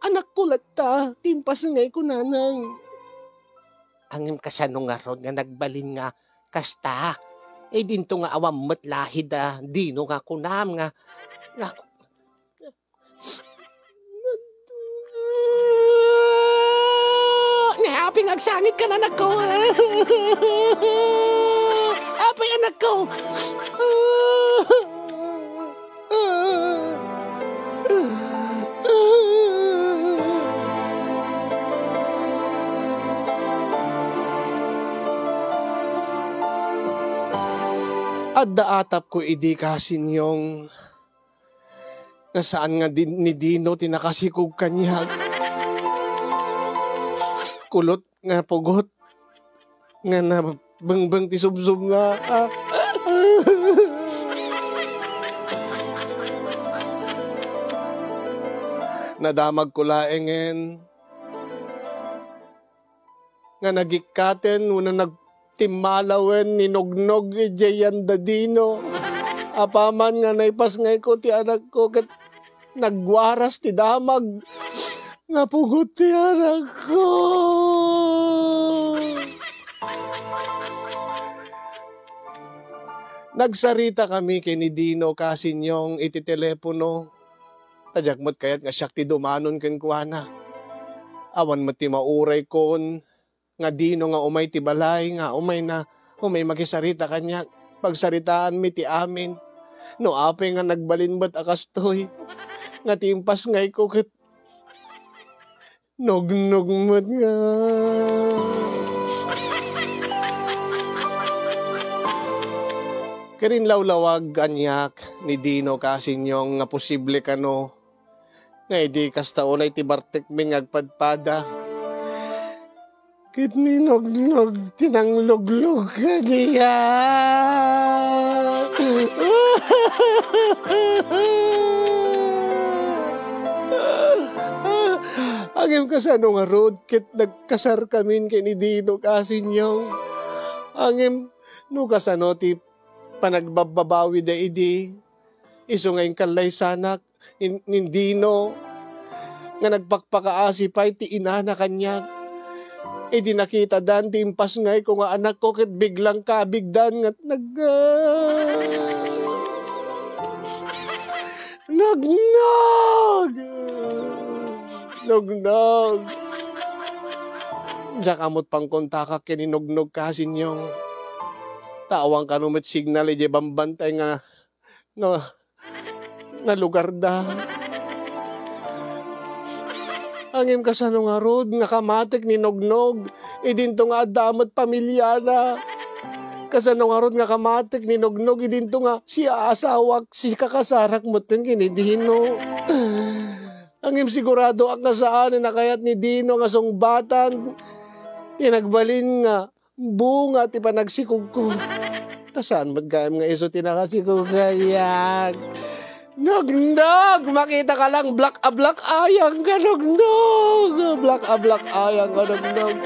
anakko latta ti impasngayko, nanang. Ngem kasano ngarud nga nagbalin nga kasta? Eh, dinto nga awan met lahida Dino nga kunam nga, nga Ni apay nga agsangitkan, anakko. Apay, anakko. Adda atapko idi, Kasinyong. Nga saan nga di-, ni Dino ti nakasikog kaniak. Kulot nga pugot nga nabengbeng ti subsobna. Ah. Nadamagko laengen nga nagikkaten wenno nagtimmalawen ni Nognog idiay yanda Dino. Apaman nga naipasngayko ti anakko ket nagwaras ti damag nga pugot ti anakko. Nagsaritakami ken ni Dino, Kasinyong, iti telepono. Ta diak met kayat nga siak ti dumanon kenkuana. Awan met ti mauraykon nga Dino nga umay ti balay, nga umayna, umay makisarita kaniak. Pagsaritaanmi ti amin. No apay nga nagbalin met a kastoy, nga ti impasngayko ket Nognog met nga. Ket inlawlawag kaniak ni Dino, Kasinyong, nga posible kano nga idi kasta unay ti bartekmi nga agpadpada. Ket ni Nognog ti nangluglog kaniak. Ngem kasano ngarud ket nagkasarkamin ken ni Dino, Kasinyong? Ngem no kasano ti panagbababawida idi, isu nga inkallaysanak in-, ni Dino nga nagpakpakaasi pay ti inana kaniak. Idi nakitadan ti impasngayko nga anakko ket biglang kabigdan nga nag-, Nognog! Nognog! Diak amot pangkontakak ken ni Nognog, Kasinyong. Ta awan kano met signal idiay bambantay nga, nga, nga lugarda. Ngem kasano ngarud nga kamatik ni Nognog idinto nga adda met pamiliana? Kasano ngarud nga kamatik ni Nognog idinto nga siaasawak, sikakasarak metten ken ni Dino? Ngem siguradoak nga saanen a kayat ni Dino nga sungbatan ti nagbalin nga bunga ti panagsikogko. Ta saan met gayam nga isu ti nakasikog kaniak? Nognog! Makitaka lang, black a black ayang ka, Nognog! Black a black ayang ka, Nognog!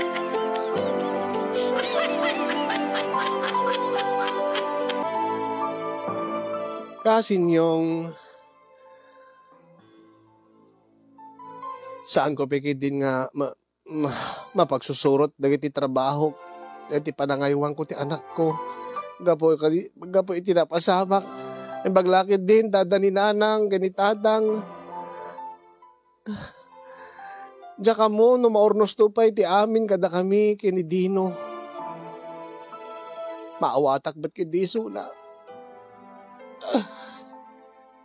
Kasinyong, saanko pay ketdin nga ma-, ma-, mapagsusurot dagiti trabahok, dagiti panangaywanko ti anakko. Gapu kadi-, gapu iti napasamak, imbag la ketdin ta adda ni nanang ken ni tatang. Diak ammo no maurnosto pay ti amin kadakami ken ni Dino. Maawatak met ketdi isuna.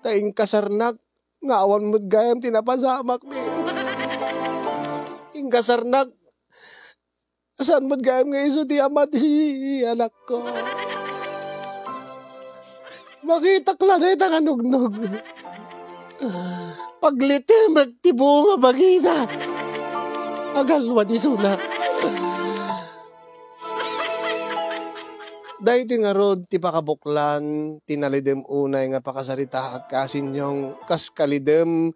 Ta inkasarnak nga awan met gayam ti napasamakmi. Inkasarnak, saan met gayam nga isu ti ama ti anakko. Makitak la dayta nga Nognog. Paglitemek ti bunga bagina. Agalwad isuna. Daytoy ngarud ti pakabuklan ti nalidem unay nga pakasaritaak, Kasinyong, kas kalidem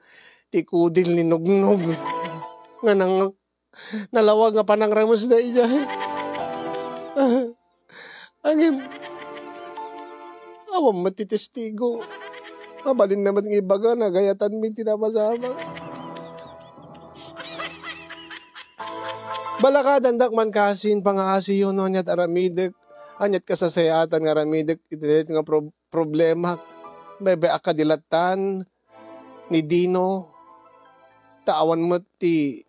ti kudil ni Nognog nga nang-, nalawag nga panangramesda idiay. Ngem, awan met ti testigo. Mabalinna met nga ibaga, nagayatanmi ti napasamak. Balakadandak man, Kasin, pangaasiyo no aniat aramidek, aniat kasasayaatan nga aramidek iti daytoy nga prob-, problemak. Baybay-ak kadi lattan ni Dino, ta awan met ti,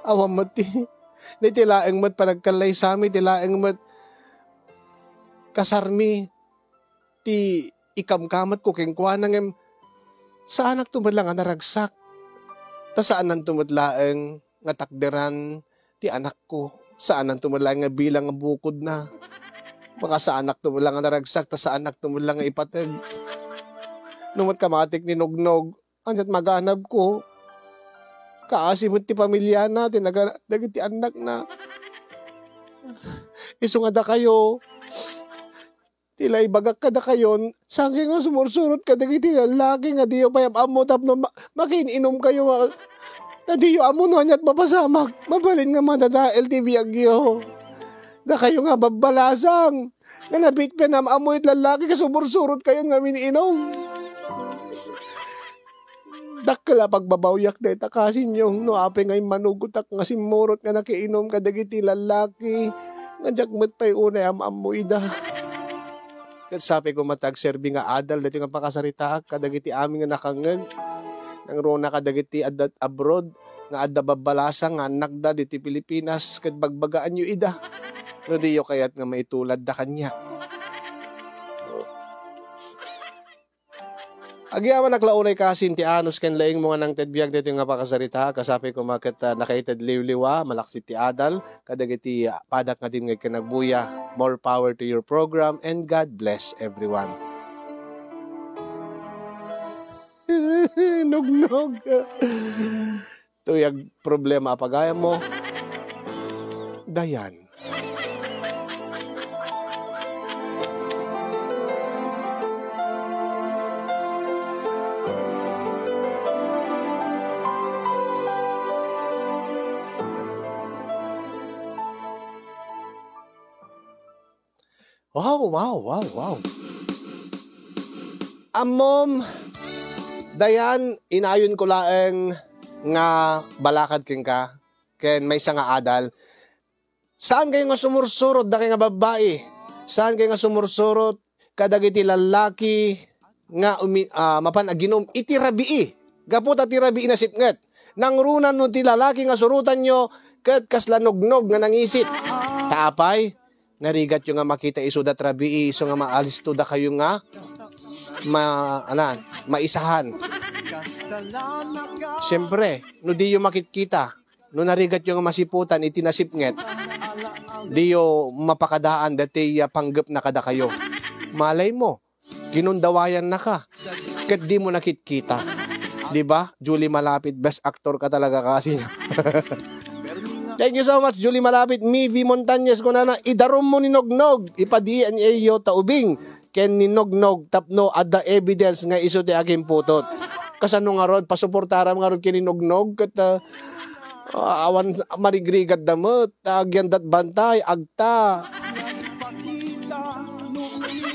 awan met ti, daytoy laeng met panagkallaysami, ti laeng met kasarmi ti ikamkamatko kenkuana, ngem saanakto met la nga naragsak. Ta saananto met laeng nga takderan ti anakko. Saananto met laeng nga bilang nga bukodna. Makasaanakto met la nga naragsak, ta saanakto met la nga ipateg. No met kamatik ni Nognog, aniat maganabko? Kaasi met ti pamiliana ti naga-, dagiti annakna. Isu nga dakayo, ti la ibagak kadakayon, saan kay nga sumursurot kadagiti lallaki nga diyo pay am-ammo tapno ma-, makiin-inomkayo nga, ta diyo ammo no aniat mapasamak, mabalin nga madadael ti biagyo. Dakayo nga babbalasang, nga nabitbian am-ammo iti lallaki nga sumursurotkayon nga amin-inom. Dakkel a pagbabawiak dayta, Kasinyong, no apay nga immanugotak nga simmurot nga nakiinom kadagiti lallaki nga diak met pay unay am-ammo ida. Ket sapay koma ti agserbi nga adal daytoy nga pakasaritaak kadagiti amin nga nakangngeg. Nangruna kadagiti adda abroad nga adda babbalasang nga annakda ditoy Pilipinas ket bagbagaanyo ida no diyo kayat nga maituladda kaniak. Agyamanak la unay, Kasin, ti anus ken laingmo nga nangted biag daytoy nga pakasarita. Kasapay koma ket, ah, nakaited liwliwa, malaksid ti adal, kadagiti, ah, padak nga dimngeg ken agbuya. More power to your program and God bless everyone. Nugnog. Toy agproblema a pagayammo, Dayan. Wow, wow, wow, wow. Ammom, Dayan, inayonko laeng nga balakad kenka, ken maysa nga adal. Saan kayo nga sumursurot, dakay nga babbai? Saan kayo nga sumursurot kadagiti lallaki nga umi-, ah, mapan aginum iti rabii? Gapu ta ti rabii nasipnget. Nangruna no ti lalaki nga surotanyo, ket kasla nognog nga nangisit. Ta apay, narigatyo nga makita isu da ti rabii, isu nga maalisto dakayo nga ma-, anan, maisahan. Siempre, no diyo makitkita, no narigatyo nga masiputan iti nasipnget, diyo mapakadaan dati, ah, panggepna kadakayo. Malay mo, ginundawayannaka, ket dimo nakitkita. Di ba? Julie Malapit, best actor ka talaga kasi. Thank you so much, Julie Malapit. Mivi Montañez, kunana, "Idarummo ni Nognog, ipadian iyo ta ubing ken ni Nognog tapno adda evidence nga isu ti agimputot." Kasano ngarud, pasuportaram ngarud ken ni Nognog, ket, ah, awan marigrigat da met, ta agyandat bantay, agta.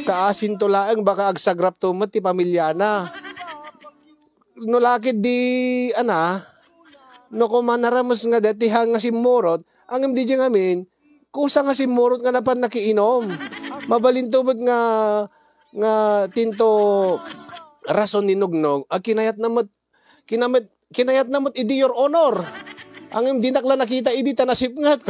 Kaasinto laeng, baka agsagrap to met ti pamiliana. No lakid di, ana, no kuma narames nga deti ha nga simmurot, ngem di ngamin, kusa nga simmurot nga napan nakiinom. Mabalin to met nga, nga tinto rason ni Nognog, a kinayatna met, kinamet-, kinayatna met idi, Your Honor. Ngem dinak la nakita idi ta nasipnget.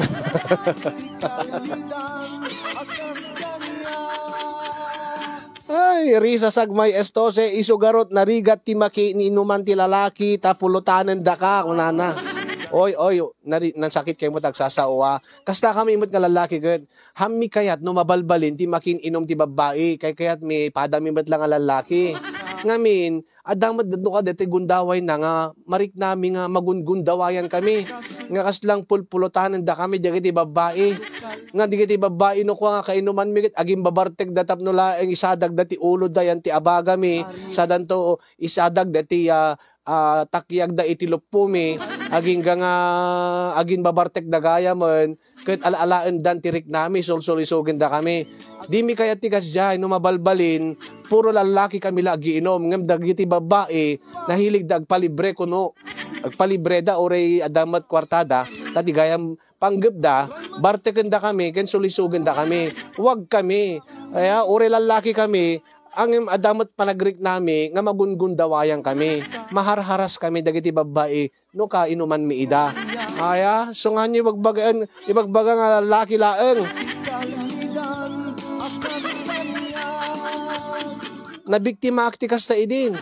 Ay, Risa Sagmay Estose, isu garud narigat ti makiinuman ti lalaki, ta pulotanendaka, kunana. Oy, oy, nari-, nansakit kayo met agsasao, a. Kasta kami met nga lalaki, ket, hammi kayat no mabalbalin ti makiin-inum ti babbai, kaykayatmi padami met la nga lalaki. Ngamin, adda met no kadi ti gundawayna nga mariknami nga magungundawayan kami. Nga kaslang pulpulotanen da kami dagiti babbai. Nga dagiti babbai no kua nga kainumanmi ket agimbabartek da tapno laeng isadag da ti ulo da yan ti abagami. Sadanto isadag da ti, ah, ah, takyag da iti luppomi. Agingga nga agimbabartek da gayamen. Ket ala-alaendan ti riknami, sulsulisogenda kami. Dimi kayat ti kasdiay, no mabalbalin, puro lallaki kami la agiinom, ngem dagiti babbai, nahiligda agpalibre kuno. Agpalibreda, uray adda met kuartada, ta ti gayam panggepda, bartekenda kami, ken sulisogenda kami. Huwag kami. Kaya, uray lallaki kami, ngem adda met panagriknami nga magungundawayan kami. Maharharas kami dagiti babbai, no kainumanmi ida. Aya, sunganyo ibagbagaan, ibagbaga nga lallaki laeng. Nabiktimaak ti kasta idin.